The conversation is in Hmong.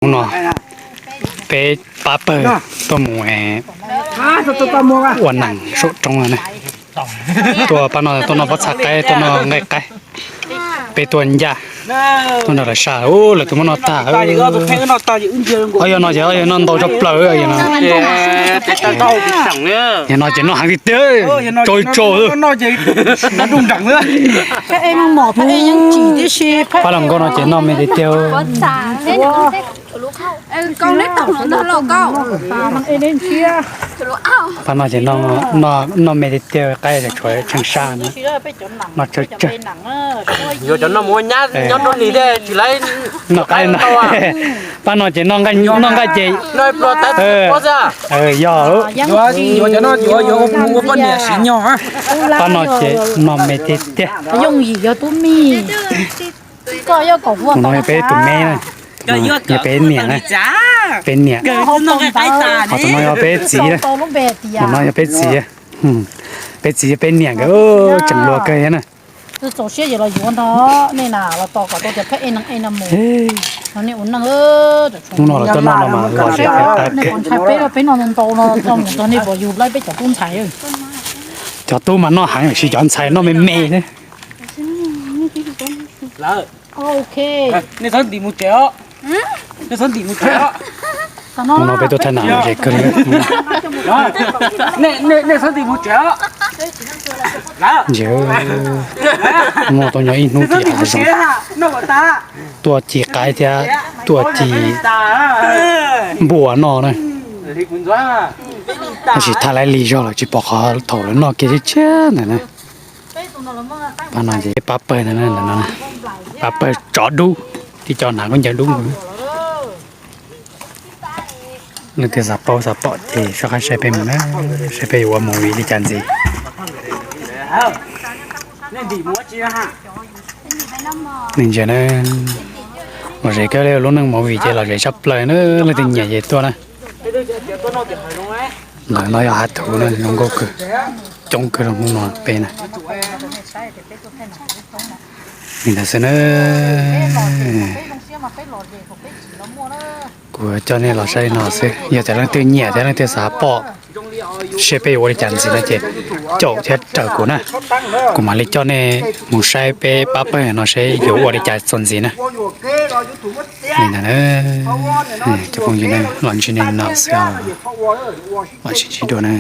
Hnub no peb pab pawg tuaj mus ua neeg saum roob na. Tuaj pab no tuaj noj pob txha qaib, tuaj noj nqaij qaib. Peb tuaj ncaj, tuaj nrog lawv saj, lawv twb muab noj tag. Ob yog no ces ob yog noj ntau tshaj plaws no. Yog no ces noj heev tiag tiag, tsau tsau. Pab los nkauj no ces noj me tiag tiag. Pab no ces noj me tiag tiag, qaib tshuav tsheej sab na, noj tsawg tsawg. Yuav cov no mus ua nyab nyob rau nim thiaj tsis laib noj qaib no. Pab no ces noj nqaij ces, yog, yuav cov no yuav mus ua poj niam siv nyog. Pab no ces noj me tiag tiag. Yooj yim yog tub mij. Tus no yog peb tus me na, yog peb niam na, peb niam. Ho tus no yog peb txiv, tus no yog peb txiv, peb txiv yog peb niam nkawd tseem luag kawg thiab na. Hnub no los tuaj noj no mas lom zem heev. Peb no ntau no txog mus txog nej pom yus laib peb cov tub ntxhais. Cov tub mas noj heev tiam sis cov ntxhais noj me me thiab. Nej txhob ntim mus tsev os. Nej txhob ntim mus tsev os. Hnub no peb tuaj thaij nam lom zem kawg li. Nej txhob ntim mus tsev os. Ntsia, muaj tau nyob ib hnub tim hav zoov, tuaj ci qaib thiab tuaj ci npua noj na. Tab sis thaij laib lig zog lawm tsis pom qhov thaum lawv noj kiag tshiab tshiab ntawd na. Pab no ces pab pawg ntawd, pab pawg tsov dub, tib co hnav khaub ncaws dub. Leej twg xav paub xav pom ces soj qab saib peb mus na, saib peb yuav ua movie li cas ntxiv. Nej ntsia na, lom zem kawg li, lub neej movie ces lom zem tshaj plaws na, leej twg nyiam ces tuaj na. Ntawm no yog hav thuv na, zoo nkauj kawg, coob kawg rau hnub no peb na. Li ntawd xwb na, kuv coj nej los saib li no xwb, yog tias leej twg nyiam thiab leej twg xav pom seb peb yuav ua li cas ntxiv no ces caum thiab raws kuv na, kuv mam li coj nej mus saib peb pab pawg no seb yuav ua li cas txuas ntxiv na. Li ntawd na, cov phooj ywg na, los ntsib nej li no xwb, los sib ntsib dua na.